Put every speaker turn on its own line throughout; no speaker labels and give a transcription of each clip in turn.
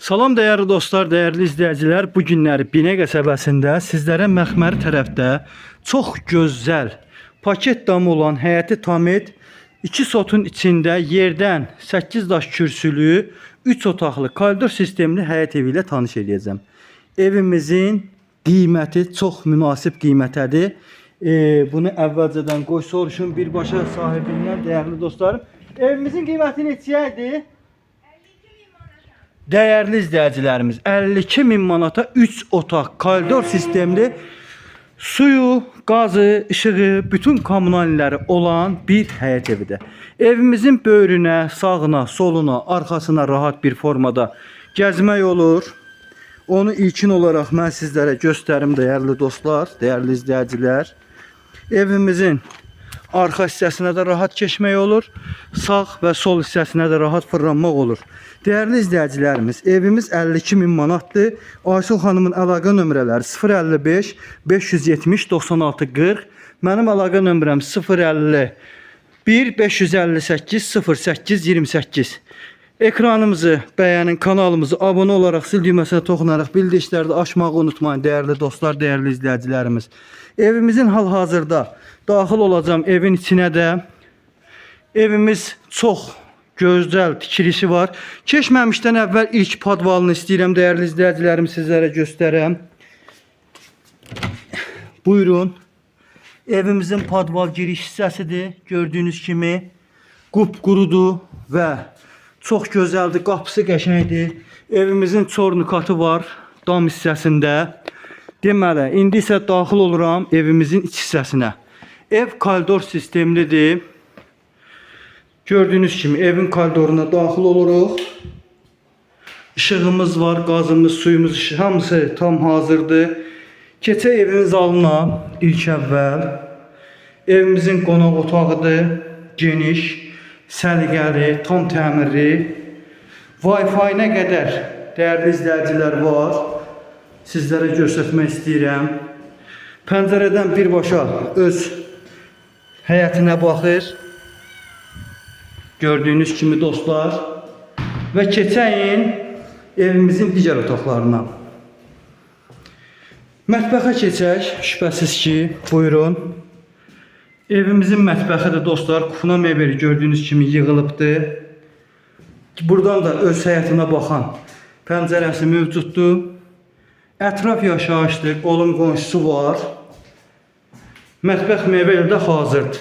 Salam dəyərli dostlar, dəyərli izləyicilər. Bu günləri Binə qəsəbəsində sizlərə məxməri tərəfdə çox gözəl paket damı olan həyəti tamet 2 sotun içində yerdən 8 daş kürsülü 3 otaqlı koridor sistemli həyət evi ilə tanış eləyəcəm. Evimizin qiyməti çox münasib qiymətədir. Bunu əvvəlcədən qoy soruşun birbaşa sahibindən dəyərli dostlarım. Evimizin qiyməti neçəyə idi? Dəyərli izləyicilərimiz, 52 min manata 3 otaq koridor sistemli suyu, qazı, işığı, bütün kommunalləri olan bir həyət evidir. Evimizin böyrünə, sağına, soluna, arxasına rahat bir formada gəzmək olur. Onu ilkin olaraq mən sizlərə göstərim dəyərli dostlar, dəyərli izləyicilər. Evimizin arxa hissəsinə də rahat keçmək olur. Sağ və sol hissəsinə də rahat fırlanmaq olur. Dəyərli izləyicilərimiz, evimiz 52 min manatdır. Aysun xanımın əlaqə nömrələri 055 570 96 40. Mənim əlaqə nömrəm 051 558 08 28. Ekranımızı bəyənin, kanalımızı abunə olaraq zil düyməsinə toxunaraq bildirişləri də açmağı unutmayın dəyərli dostlar, dəyərli izləyicilərimiz. Evimizin hal-hazırda daxil olacağım evin içinə də. Evimiz çox gözəl tikilişi var. Keçməmişdən əvvəl ilk podvalını istəyirəm dəyərli izləyicilərim sizlərə göstərəm. Buyurun. Evimizin podval giriş hissəsidir. Gördüyünüz kimi qupqurudur və çox gözəldir. Qapısı qəşəngdir. Evimizin çornu katı var dam hissəsində. Deməli, indi isə daxil oluram evimizin iç hissəsinə. Ev koridor sistemlidir. Gördüyünüz kimi evin koridoruna daxil oluruq. İşığımız var, qazımız, suyumuz, işıq, hamısı tam hazırdır. Keçək evin zalına ilk əvvəl. Evimizin qonaq otağıdır. Geniş, səliqəli, tam təmirli. Wi-Fi-nə qədər dəyərli izləyicilər var. Sizlərə göstərmək istəyirəm. Pəncərədən birbaşa öz həyətinə baxır. Gördüyünüz kimi dostlar. Və keçəyin evimizin digər otaqlarına. Mətbəxə keçək, şübhəsiz ki, buyurun. Evimizin mətbəxi də dostlar, kufuna mebeli gördüyünüz kimi yığılıbdır. Buradan da öz həyətinə baxan pəncərəsi mövcuddur. Ətraf yaşayışdır, qolum qonşusu var. Mətbəx mebeli də hazırdır.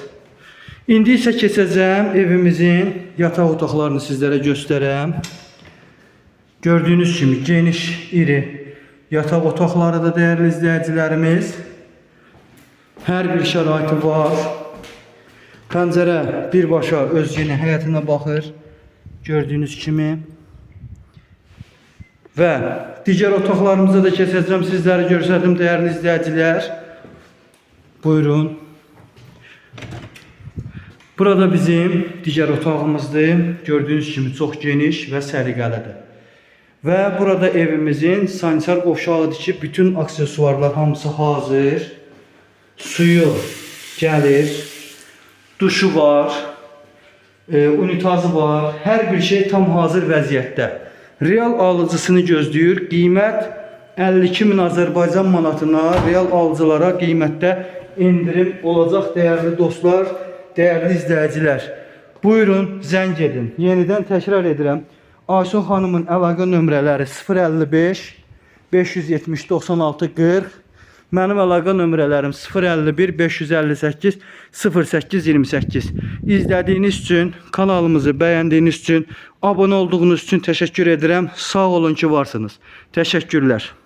İndi isə keçəcəm evimizin yataq otaqlarını sizlərə göstərəm. Gördüyünüz kimi geniş, iri yataq otaqları da dəyərli izləyicilərimiz. Hər bir şəraiti var. Pəncərə birbaşa öz yenə həyətinə baxır. Gördüyünüz kimi. Və digər otaqlarımıza da keçəcəm, sizlərə göstərdim dəyərli izləyicilər. Buyurun. Burada bizim digər otağımızdır. Gördüyünüz kimi çox geniş və səliqəlidir. Və burada evimizin sanitar qovşağıdır ki, bütün aksesuarlar hamısı hazır. Suyu gəlir, duşu var, unitazı var. Hər bir şey tam hazır vəziyyətdə. Real alıcısını gözləyir. Qiymət 52 min Azərbaycan manatına real alıcılara qiymətdə endirim olacaq dəyərli dostlar, dəyərli izləyicilər. Buyurun, zəng edin. Yenidən təkrar edirəm. Aysun xanımın əlaqə nömrələri 055 570 96 40. Mənim əlaqə nömrələrim 051 558 08 28. İzlədiyiniz üçün, kanalımızı bəyəndiyiniz üçün, abunə olduğunuz üçün təşəkkür edirəm. Sağ olun ki varsınız. Təşəkkürlər.